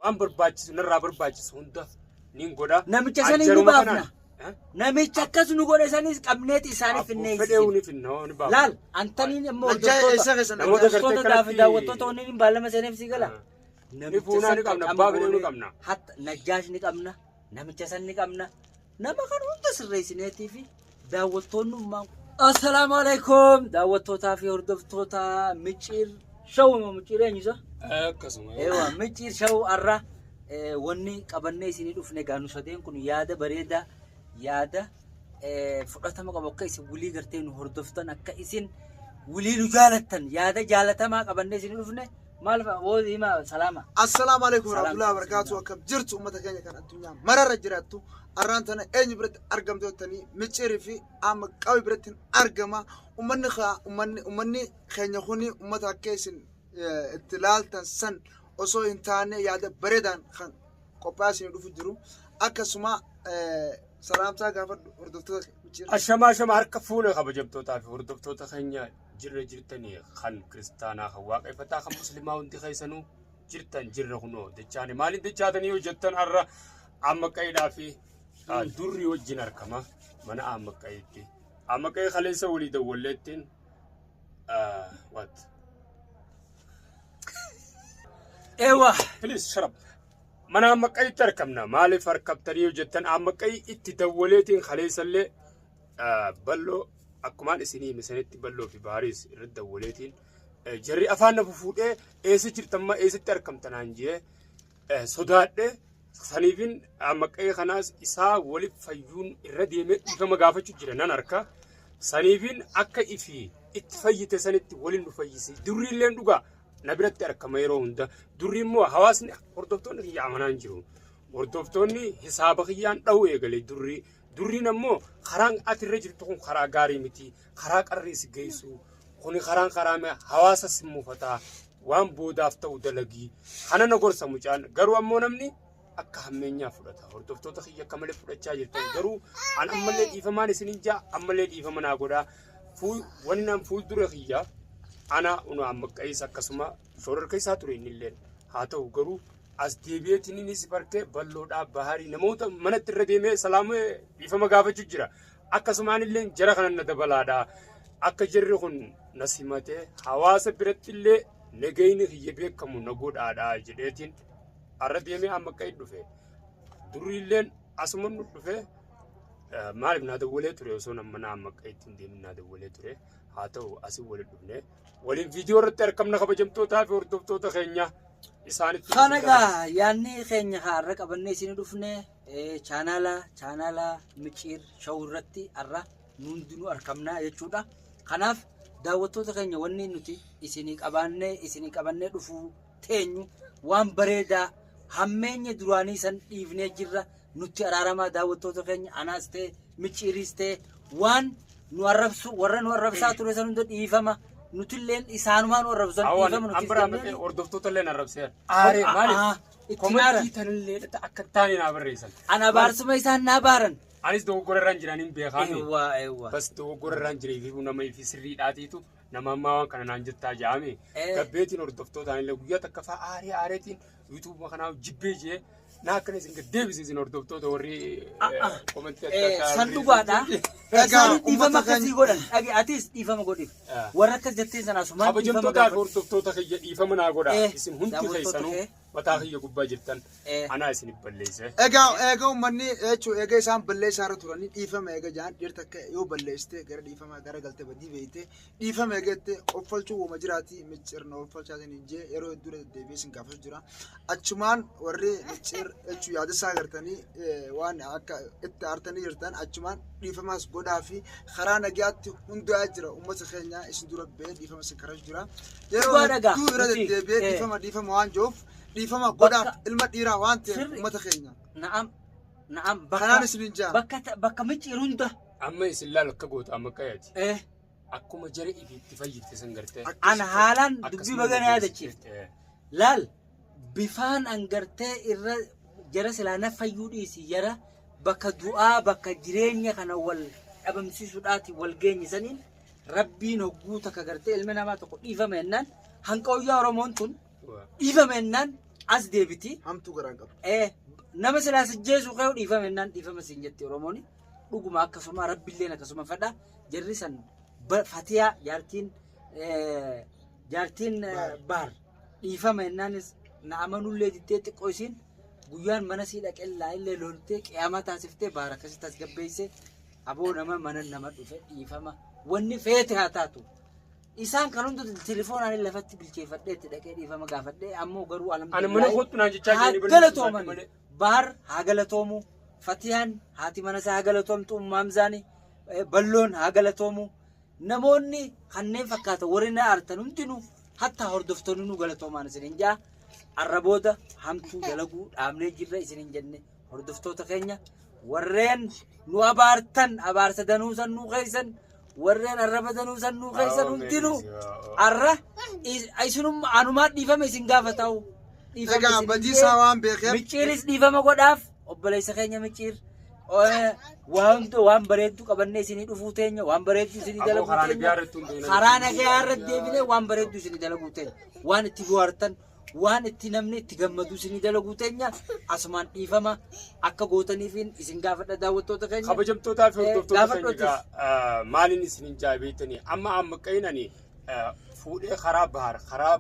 Waan barbaachisu narraa barbaachisu hunda nin godha. Namicha sanii nu Ajjaruma baafna. kanaan, eh? Namicha akkas nu godhe sanis qabneeti isaaniif Abboo finnee fedhee ni finna hoo ni baafna. Laal antaniin immoo Najjaa hordoftoota eessa keessan Namoota najjaa? gartee hordoftoota fi kanatti- daawwattoota wanneen hin baallama seeneef sii gala. Ah. Namicha fuunaa san ni qabna, qaqqabna abbaa fedhee ni goonee, qabna. Hatta najjaash ni qabna, namicha san ni qabna. Nama kan hunda sirreessineetii fi daawwattoonni ummaan. Assalaamu alaikum daawwattootaa fi hordoftoota Micciir Show moo Micciir eenyu isa? Akkasuma. Ewa Micciir Show har'a wanni qabannee isinii dhufne gaanu sadeen kun yaada bareedaa yaada fudhatama qabu akka isin wulii gartee nu hordoftan akka isin wulii nu jaalattan yaada jaalatamaa qabannee isinii dhufne maal fa'a woodi himaa salaama. Assalaamu alaikum Salaam. warahmatullahi wabarakatuh. Akkam jirtu uummata keenya kan addunyaa mararra jiraattu. Arraan tana eenyu biratti argamtu jettanii micciirii fi amma qabi biratti hin argama. Uummanni uummanni uummanni keenya kuni uummata akka isin itti laaltan san osoo hin taane yaada bareedaan kan qophaa'ee isin dhufu jiru. Akkasuma salaamtaa gaafadhu hordoftoota micciirii. Ashamaa ashama harka fuune kabajamtootaa fi hordoftoota keenya jirra jirtanii kan kiristaanaa kan waaqeffataa kan muslimaa hundi keessanuu jirtan jirra kunoo dachaane maaliin dachaatanii yoo jettan har'a amma qayiidhaa fi durri wajjin argama mana amma qayiitti. Amma qayii kaleessa walii dawwalleettiin what? Ewa. Please shut up. Mana amma qayiitti argamna. Maaliif argamtanii yoo jettan amma qayii itti dawwaleetiin kaleessallee balloo akkumaan isinii hime sanitti balloo fi baariis irratti dawwaleetiin jarri afaan na fufuudhee eessa jirtan ma eessatti argamta naan jee sodaadhe saniifin amma qayii kanaas isaa waliif fayyuun irra deemee dhiifama gaafachuu jira nan harka. Saniifin akka ifi itti fayyite sanitti waliin nu fayyisi. Durri illeen dhugaa na biratti argama yeroo hunda. Durri immoo hawaasni hordoftoonni kiyya amanaa hin jiru. Hordoftoonni hisaaba kiyyaan dha'uu eegale durri. Durriin ammoo karaan ati irra jirtu kun karaa gaarii miti. Karaa qarree si geessu. Kuni karaan karaa hawaasa si mufataa. Waan boodaaf ta'u dalagii. Kana na gorsa mucaan. Garuu ammoo namni akka hammeenyaa fudhata. Hordoftoota kiyya akka malee fudhachaa jirtan. Garuu an ammallee dhiifamaan isinin jaa ammallee dhiifama naa godhaa. Wanni naan fuuldura kiyya ana una amma qeessa akkasuma shororka isaa ture innilleen. Haa ta'u garuu as deebi'eetiin innis barkee balloodhaa baharii namoota manatti irra deemee salaamee dhiifama gaafachuu jira. Akkasumaan illee jara kana na dabalaadha. Akka jarri kun na simatee hawaasa biratti illee nagayni kiyya beekamu na godhaadha jedheetiin har'a deemee amma qayi dhufe. Durri illeen asuma nu dhufe maaliif naa dawwalee ture osoo nama na amma qayitti hin deemin naa dawwalee ture. Haa ta'u asii waliin dhufne waliin viidiyoo irratti argamna kabajamtootaa fi hordoftoota keenya isaanitti. Kana egaa yaadni keenya har'a qabannee isinii dhufne chaanaala Micciir Show irratti har'a nu hundinuu argamnaa jechuudha. Kanaaf daawwattoota keenya wanni nuti isinii qabaannee isinii qabannee dhufuu teenyu waan bareedaa hammeenya duraanii san dhiifnee jirra nutti araaramaa daawwattoota keenya anaas ta'e micciiriis ta'e waan nu arrabsu warra nu arrabsaa ture san hunda dhiifama nutilleen isaanumaa nu arrabsan dhiifama nuti Ambira jennee hordoftoota illee arrabseera. Aaree maaliif? Itti Komentii tanillee akka taane naa barreessan. Ana baarsuma isaan naa baaran. Anis dogoggora irraan jiraniin beekaami. Eewwa eewwa. Bas dogoggora irraan jiree fi nama fi sirriidhaatiitu nama ammaa waan kana naan jettaa jaame. Eh. Gabbeetiin hordoftootaan illee guyyaa takka fa'aa aaree aareetiin yuutuuba kanaaf jibbee jee naa akkana isin gad deebise isin hordoftoota warri komentii adda addaa. San dhugaadha. Egaa Isaan dhiifama uummata akkasii keenya- godhan. Dhage atis dhiifama godhiif. Ah. Warra akkas jetteen sana asumaan dhiifama Kabajamtootaa fi gaafadhu. hordoftoota kiyya dhiifama naa godha. Eh, Isin hundi daawwattoota keessanuu kee. mataa kiyya gubbaa jirtan Eh. anaa isinif balleesse. Egaa eega uummanni jechuun eega isaan balleessaa irra turanii dhiifama eega jaan dhiirta akka yoo balleessite gara dhiifama gara galte badii beeyte dhiifama eegette offalchuu uuma jiraati micciirna offalchaatiin hin jee yeroo hedduu deddeebi'ee isin gaafachuu jira. Achumaan warri micciir jechuun yaada isaa agartanii waan akka itti aartanii jirtan achumaan dhiifamaas godhaa fi karaa nagayaatti hundaa'aa jira uummata keenya isin dura ba'ee dhiifama isin kadhachuu jira. Yeroo Dhugaa dhagaa. hedduu irra Nuti, deddeebi'ee dhiifama dhiifama waan jiruuf dhiifama godhaaf ilma dhiiraa waan ta'eef Sirri. uummata keenya. Na'am. Na'am. Kanaan isin hin jaa. Bakka bakka micciir hunda. Amma isin laal akka goota amma qayyati. Eh. Akkuma jara ifiitti fayyifte san gartee. Ana haalaan dubbii Akkasuma bagana yaadachiifte. Eh. Laal bifaan angartee irra jara silaa na fayyuu dhiisi jara bakka du'aa bakka jireenya kana wal dhabamsiisuudhaati wal geenye saniin rabbiin hogguu takka gartee ilmi namaa tokko dhiifama jennaan hanqooyyaa Oromoon tun dhiifama jennaan As deebiti. Hamtuu garaan qabdu. Nama silaa si jeesu ka'u dhiifama jennaan dhiifama siin jetti Oromoon. Dhuguma akkasuma Rabbilleen akkasuma fedha. Jarri san Fatiyaa jaartiin jaartiin Baar dhiifama jennaanis na amanullee diddee xiqqoo isiin guyyaan mana sii dhaqee illee loltee qiyaamaa taasiftee Baar akkasitti as gabbeessee aboo nama mana nama dhufe dhiifama wanni feete haa taatu. Isaan kan hunda telefoonaan lafatti bilcheeffadhee itti dhaqee dhiifama gaafadhee ammoo garuu Ani mana kottu naan jechaa haa jiranii balleessuu galatooman isaati malee. Baar haa galatoomu, Fatiyaan haati mana isaa haa galatoomtu, Ummaamzaani Balloon haa galatoomu, namoonni kanneen fakkaatan warri na aartan hundinuu hatta hordoftoonni nu galatoomaan isiniin jaa. Arra booda hamtuu dalaguu dhaabnee jirra isiniin jenne. Hordoftoota keenya warreen nu abaartan abaarsa danuu san nuu keessan, warreen arraba danuu san nuu keessan hundinuu arra isinumma anumaa dhiifama isin gaafata'u. Dhiifama Egaa isin badii jee. isaa waan beekeef Micciiris dhiifama godhaaf obboleessa keenya Micciir. Waan hunda waan bareedduu qabannee isinii dhufuu teenya, waan bareedduu isinii Aboo dalaguu karaa teenya. nagayaa irratti hundoofne. Karaa nagayaa irratti deebinee waan bareedduu isinii dalaguu teenya, waan itti bohaartan, waan itti namni itti gammadu isinii dalaguu teenya. Asumaan dhiifama akka gootaniifin isin gaafadha, daawwattoota keenya. Kabajamtootaa fi hordoftoota gaafadhu keenya egaa maaliin isinin jaabeettanii amma amma qaynani fuudhee karaa Bahar, karaa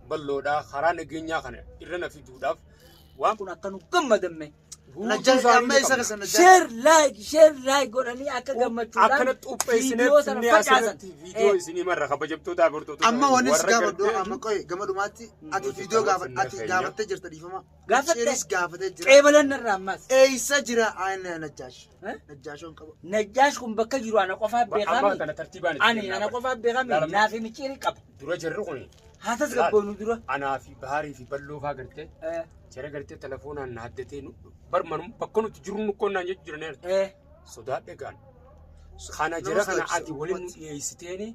balloodhaa, karaa nageenyaa kana irra na fiduudhaaf waan kun akka nu gammadamme. Guutuu Najjaa isaanii amma ni isa qabna. keessa Najjaa. Share like, share like godhanii akka gammachuudhaan Akkana xupheessinee viidiyoo sana finnee facaasan. asirratti viidiyoo isinii marra, kabajamtootaa fi hordoftoota Amma wanni si warra gaafadhu gartee amma qoy gama dhumaatti ati Nuti viidiyoo gama gaafa finnee ati keenya. gaafattee jirta dhiifama. Gaafatte. Micciiris gaafatee jira. Qeebalan irraa ammas. Eessa jira ayna Najjaash? Eh? Najjaashoon qaba. Najjaash kun bakka jiru ana qofaaf Amma beekami. kana tartiibaan itti Ani kennaa ana bara. qofaaf beekami. Laalama. Naafi Micciiri qaba. Dura jarri kun Haa tasgabboonu dura. Anaa fi Baharii fi Balloo faa gartee jara gartee telefoonaan na haddatee nu bar manum bakka nuti jirru nu qonnaan jechu jiraniira. Sodaadhe gaan. Kana jara kana ati waliin nu dhiyeessiteeni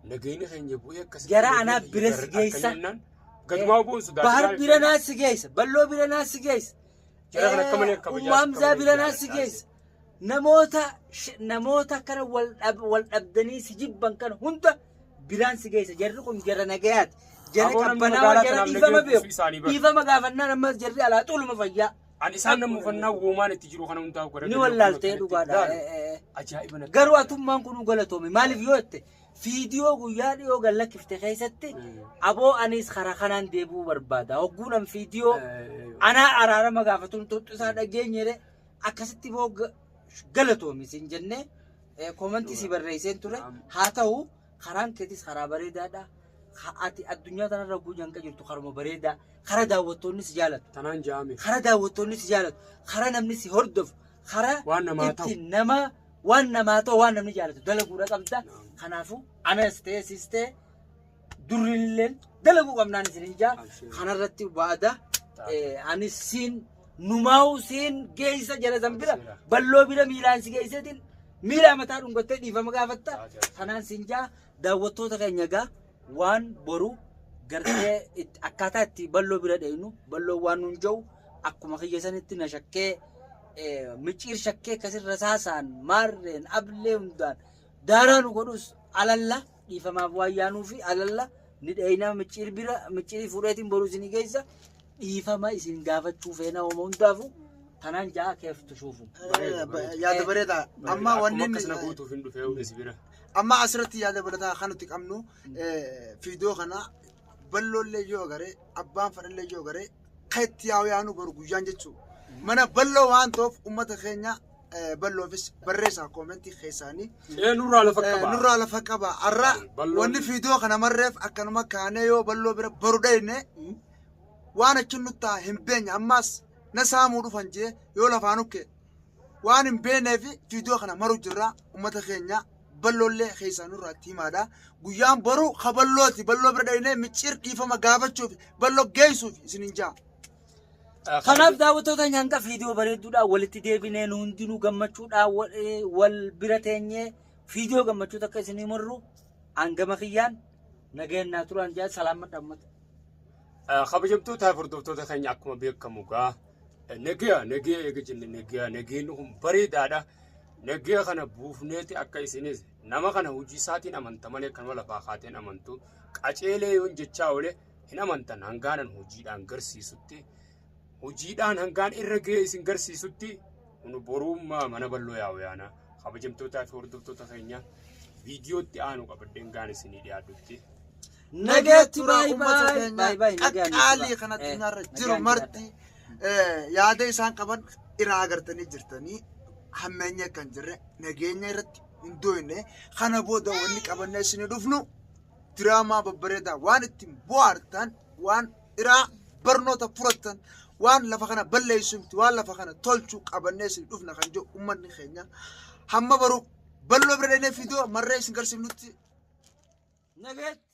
nageenyi keenya bu'ee akkasitti Jara nageenyi anaa keenya bira si akka geessa. jennaan gadumaa bu'uun sodaadhe. Bahar bira naa si geessa. Balloo bira naa si geessa. Jara kana akka malee kabajaa Ummu Hamzaa akka bira malee naa si jaalladhaa. geessa. Namoota kana wal dhabdanii si jibban kana hunda biraan si geessa. Jarri kun jara nagayaati. Jara Aboo namni qabbanaawaa magaalaa jara tanaaf dhiifama nagaya beeku. buusuu isaanii bara. Dhiifama gaafannaan ammas jarri alaa xuluma fayyaa. Ani isaan nama uffannaa uumaan itti jiru kana hundaa'u gara Ni wallaaltee dhugaadha. Ajaa'iba natti. Garuu atummaan kun galatoome. Maaliif yoo jette, fiidiyoo guyyaa dhiyoo gad lakkifte keessatti aboo anis karaa kanaan deebi'uu barbaada. Hogguunan fiidiyoo anaa araarama gaafatuun xuxxisaa dhageenyere akkasitti boo galatoomi siin jennee koomantii si barreesseen ture. Haa ta'u, karaan keetis karaa bareedaadha. Ati addunyaa tanarra guyyaan kan jirtu karuma bareedaa, karaa daawwattoonni si jaalatu. Tanaan jaame. Karaa daawwattoonni si jaalatu, karaa namni si hordofu, karaa Waan namaa ta'u. itti nama waan namaa ta'u, waan namni jaalatu dalaguudha qabda. Kanaafuu anas ta'e sis ta'e durrilleen dalaguu qabnaan isin jaa. Abshir. Kanarratti waada anis siin numaa'u siin geessa jala san bira Abshira. Balloo bira miilaan si geesseetiin miila mataa dhungattee dhiifama gaafatta. Taate. Kanaan siin jaa, daawwattoota keenya gaa waan boru gartee akkaataa itti Balloo bira dheeynu, Balloo waan nuun jiru akkuma kiyya sanitti na shakkee, Micciir shakkee akkasirra saasaan maarreen ablee hundaan daaraa nu godhus alalla dhiifamaaf waan yaanuu fi alalla ni dheeyna. Micciir bira Micciirii fuudheetiin boru isinii geessa dhiifama isin gaafachuu feena. Hooma hundaafu tanaan ja'a keeftu shuufu. Yaada bareedaa. Amma wanni Akkuma akkasana guutuuf hin dhufee si bira. Amma asirratti yaada barataa kan nuti qabnu fiidiyoo kana Balloollee yoo agaree, abbaan fadhallee yoo agaree, kan itti yaa'u yaanu boru guyyaan jechuudha. Mana Balloo waan ta'uuf uummata keenya Balloofis barreessaa koomentii keessaanii. Nurraa lafa qaba. Nurraa lafa qaba. Har'a wanni fiidiyoo kana marreef akkanuma kaanee yoo Balloo bira boru dhayne waan achi nu ta'a hin beekne, ammaas na saamuu dhufan jee yoo lafaan ukke waan hin beekneef fiidiyoo kana maru jirra. Uummata keenya Balloollee keessaa nurraa itti himaadha. Guyyaan boru ka Ballooti. Balloo bira dhaynee Micciir dhiifama gaafachuuf Balloo geessuuf isinin jaa. Kanaaf daawwattoota nyaanqa fiidiyoo bareedduudhaan walitti deebinee nu hundinuu gammachuudhaan wal bira teenyee fiidiyoo gammachuu takka isinii murru hangama kiyyaan nageen naa turaan jaa salaammadha uummata. Kabajamtoota hordoftoota keenya, akkuma beekamu gaa nagaya nagaya eega jenne, nagaya nageenyi kun bareedaadha. Nagaya kana buufneeti akka isinis nama kana hojii isaatiin amanta malee kanuma lafaa kaateen amantu qaceelee yoon jechaa oole. Hin amantan hangaanan hojiidhaan garsiisutti, hojiidhaan hangaan irra ga'ee isin garsiisutti kun boruummaa mana Balloo yaa'u yaana. Kabajamtootaa fi hordoftoota keenya, viidiyootti aanu qabadheen gaan isinii dhiyaadhutti. Nageetti tura baay uummata baay keenya baay baay nagaan qaqqaalii kan addunyaarra jiru marti yaada isaan qaban irraa agartanii jirtanii, hammeenya kan jirre nageenya irratti hin dooyne. Kana booda wanni qabannee isinii dhufnu diraamaa babbareedaa, waan ittiin bohaartan, waan irraa barnoota fudhattan, waan lafa kana balleessu miti, waan lafa kana tolchu qabannee isinii dhufna kan jiru uummanni keenya. Hamma baruu Balloo bira dhaqnee fiidoo marree isin garsiifnutti. Nageetti.